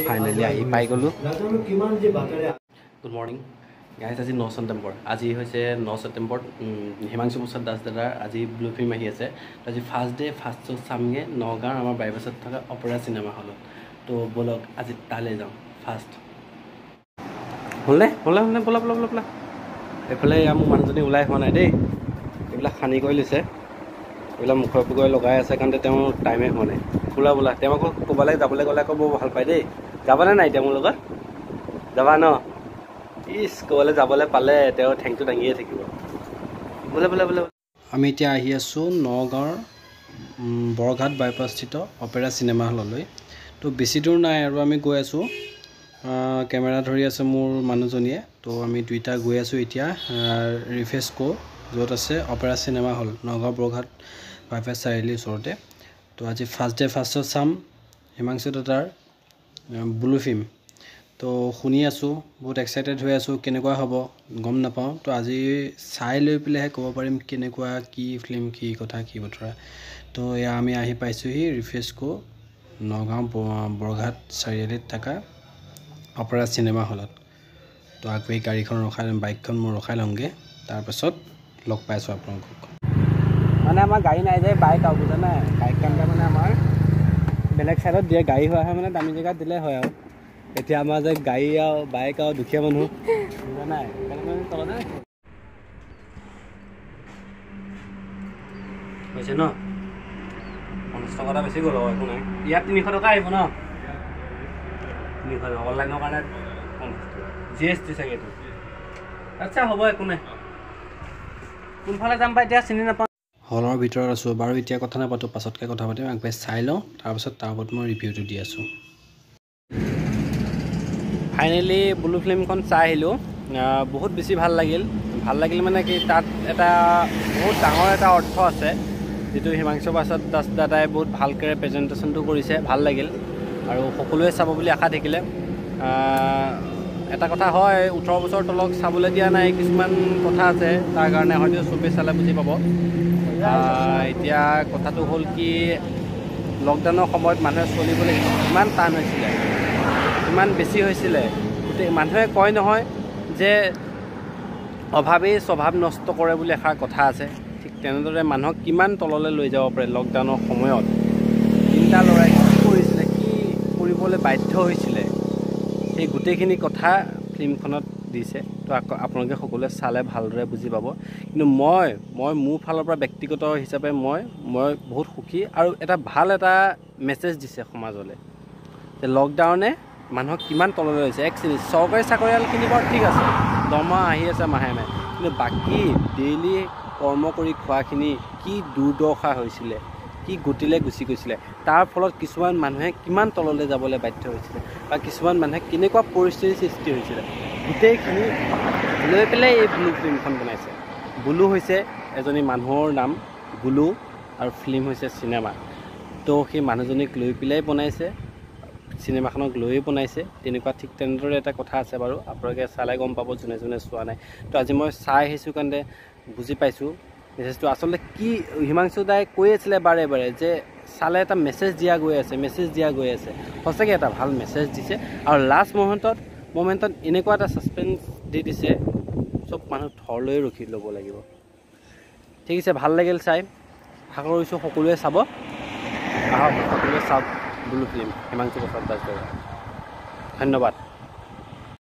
Finally আহি পাই গ'লোঁ। গুড মৰ্ণিং গাইজ, আজি 9 ছেপ্টেম্বৰ। আজি হৈছে 9 ছেপ্টেম্বৰ। হিমাংশু প্ৰসাদ দাস দাদাৰ আজি ব্লু ফিল্ম আহি আছে। তো আজি ফাৰ্ষ্ট ডে ফাৰ্ষ্ট শ্ব' চামগৈ নগাঁৱৰ আমাৰ বাইপাছত থকা অপেৰা চিনেমা হলত। তো ব'লক আজি তালৈ যাওঁ ফাৰ্ষ্ট। হ'লনে হ'লে হ'লনে? ব'লা ব'লা ব'লা ব'লা। এইফালে এয়া মোৰ মানুহজনী ওলাই হোৱা নাই দেই, এইবিলাক সানি কৰি লৈছে, এইবিলাক মুখৰে পুখৰে লগাই আছে, কাৰণ তেওঁৰ টাইমে হোৱা নাই। বোলা বোলা, তেওঁ আকৌ ক'ৰবালৈ যাবলৈ গ'লে আকৌ বৰ ভাল পায় দেই। যাবানে নাই এতিয়া মোৰ লগত? যাবা ন? ইচ, ক'ৰবালৈ যাবলৈ পালে তেওঁ ঠেংটো দাঙিয়ে থাকিব। বোলে বোলে বোলে। আমি এতিয়া আহি আছোঁ নগাঁৱৰ বৰঘাট বাইপাছস্থিত অপেৰা চিনেমা হললৈ। তো বেছি দূৰ নাই আৰু আমি গৈ আছোঁ। কেমেৰা ধৰি আছে মোৰ মানুহজনীয়ে। তো আমি দুইটা গৈ আছোঁ এতিয়া ৰিফ্ৰেছকো, য'ত আছে opera cinema hall, Nagaon Borghat bypass চাৰিআলিৰ ওচৰতে। তো আজি ফাৰ্ষ্ট ডে ফাৰ্ষ্ট শ্ব' চাম হিমাংশু দাদাৰ ব্লু ফিল্ম। তো শুনি আছোঁ, বহুত এক্সাইটেড হৈ আছোঁ, কেনেকুৱা হ'ব গম নাপাওঁ। তো আজি চাই লৈ পেলাইহে ক'ব পাৰিম কেনেকুৱা কি ফিল্ম, কি কথা কি বতৰা। তো এয়া আমি আহি পাইছোঁহি ৰিফ্ৰেছকো নগাঁও বৰঘাট চাৰিআলিত থকা অপেৰা চিনেমা হলত। তো আগবাঢ়ি গাড়ীখন ৰখাই, বাইকখন মই ৰখাই লওঁগৈ, তাৰপাছত লগ পাইছোঁ আপোনালোকক। মানে আমাৰ গাড়ী নাই যে, বাইক আৰু বুজা নাই, বাইকখনতে মানে আমাৰ বেলেগ ছাইডত দিয়ে, গাড়ী হোৱাহে মানে দামী জেগাত দিলে হয় আৰু। এতিয়া আমাৰ যে গাড়ী আৰু বাইক আৰু দুখীয়া মানুহ বুজা নাই, সেইকাৰণে তলতে হৈছে ন। 50 টকা এটা বেছি গ'ল আৰু একো নাই। ইয়াত 300 টকা আহিব ন? 300 টকা অনলাইনৰ কাৰণে 50 টকা, GST চাগে এইটো। আচ্ছা হ'ব, একো নাই। কোনফালে যাম বা এতিয়া চিনি নাপাওঁ। হলৰ ভিতৰত আছোঁ বাৰু, এতিয়া কথা নাপাতোঁ, পাছতকৈ কথা পাতিম। আগবাঢ়ি চাই লওঁ, তাৰপাছত তাৰ ওপৰত মই ৰিভিউটো দি আছোঁ। ফাইনেলি ব্লু ফিল্মখন চাই আহিলোঁ, বহুত বেছি ভাল লাগিল। ভাল লাগিল মানে কি, তাত এটা বহুত ডাঙৰ এটা অৰ্থ আছে, যিটো হিমাংশু প্ৰসাদ দাস দাদাই বহুত ভালকৈ প্ৰেজেণ্টেশ্যনটো কৰিছে, ভাল লাগিল আৰু সকলোৱে চাব বুলি আশা থাকিলে। এটা কথা হয়, 18 বছৰ তলক চাবলৈ দিয়া নাই, কিছুমান কথা আছে, তাৰ কাৰণে হয়তো চবেই চালে বুজি পাব। এতিয়া কথাটো হ'ল কি, লকডাউনৰ সময়ত মানুহে চলিবলৈ ইমান টান হৈছিলে, ইমান বেছি হৈছিলে, গোটেই মানুহে কয় নহয় যে অভাৱেই স্বভাৱ নষ্ট কৰে বুলি এষাৰ কথা আছে। ঠিক তেনেদৰে মানুহক কিমান তললৈ লৈ যাব পাৰে লকডাউনৰ সময়ত। তিনিটা ল'ৰাই কি কৰিছিলে, কি কৰিবলৈ বাধ্য হৈছিলে, সেই গোটেইখিনি কথা ফিল্মখনত দিছে। তো আকৌ আপোনালোকে সকলোৱে চালে ভালদৰে বুজি পাব। কিন্তু মই মই মোৰ ফালৰ পৰা ব্যক্তিগত হিচাপে মই মই বহুত সুখী আৰু এটা ভাল এটা মেছেজ দিছে সমাজলৈ যে লকডাউনে মানুহক কিমান তললৈ হৈছে। একচুৱেলি চৰকাৰী চাকৰিয়ালখিনি বাৰু ঠিক আছে, দৰমহা আহি আছে মাহে মাহে, কিন্তু বাকী ডেইলি কৰ্ম কৰি খোৱাখিনি কি দুৰ্দশা হৈছিলে, কি গতিলৈ গুচি গৈছিলে, তাৰ ফলত কিছুমান মানুহে কিমান তললৈ যাবলৈ বাধ্য হৈছিলে বা কিছুমান মানুহে কেনেকুৱা পৰিস্থিতিৰ সৃষ্টি হৈছিলে, গোটেইখিনি লৈ পেলাই এই ব্লু ফিল্মখন বনাইছে। বুলু হৈছে এজনী মানুহৰ নাম বুলু, আৰু ফিল্ম হৈছে চিনেমা। তো সেই মানুহজনীক লৈ পেলাই বনাইছে, চিনেমাখনক লৈয়ে বনাইছে। তেনেকুৱা ঠিক তেনেদৰে এটা কথা আছে বাৰু, আপোনালোকে চালে গম পাব যোনে যোনে চোৱা নাই। তো আজি মই চাই আহিছোঁ কাৰণে বুজি পাইছোঁ মেছেজটো আচলতে কি। হিমাংশু দাই কৈ আছিলে বাৰে বাৰে যে চালে এটা মেছেজ দিয়া গৈ আছে, মেছেজ দিয়া গৈ আছে। সঁচাকৈ এটা ভাল মেছেজ দিছে। আৰু লাষ্ট মমেণ্টত এনেকুৱা এটা ছাছপেঞ্চ দি দিছে, চব মানুহ থৰ লৈ ৰখি ল'ব লাগিব। ঠিক আছে, ভাল লাগিল চাই, আশা কৰিছোঁ সকলোৱে চাব। আহক সকলোৱে চাওক ব্লু ফিল্ম, হিমাংশু প্ৰসাদ দাস। ধন্যবাদ।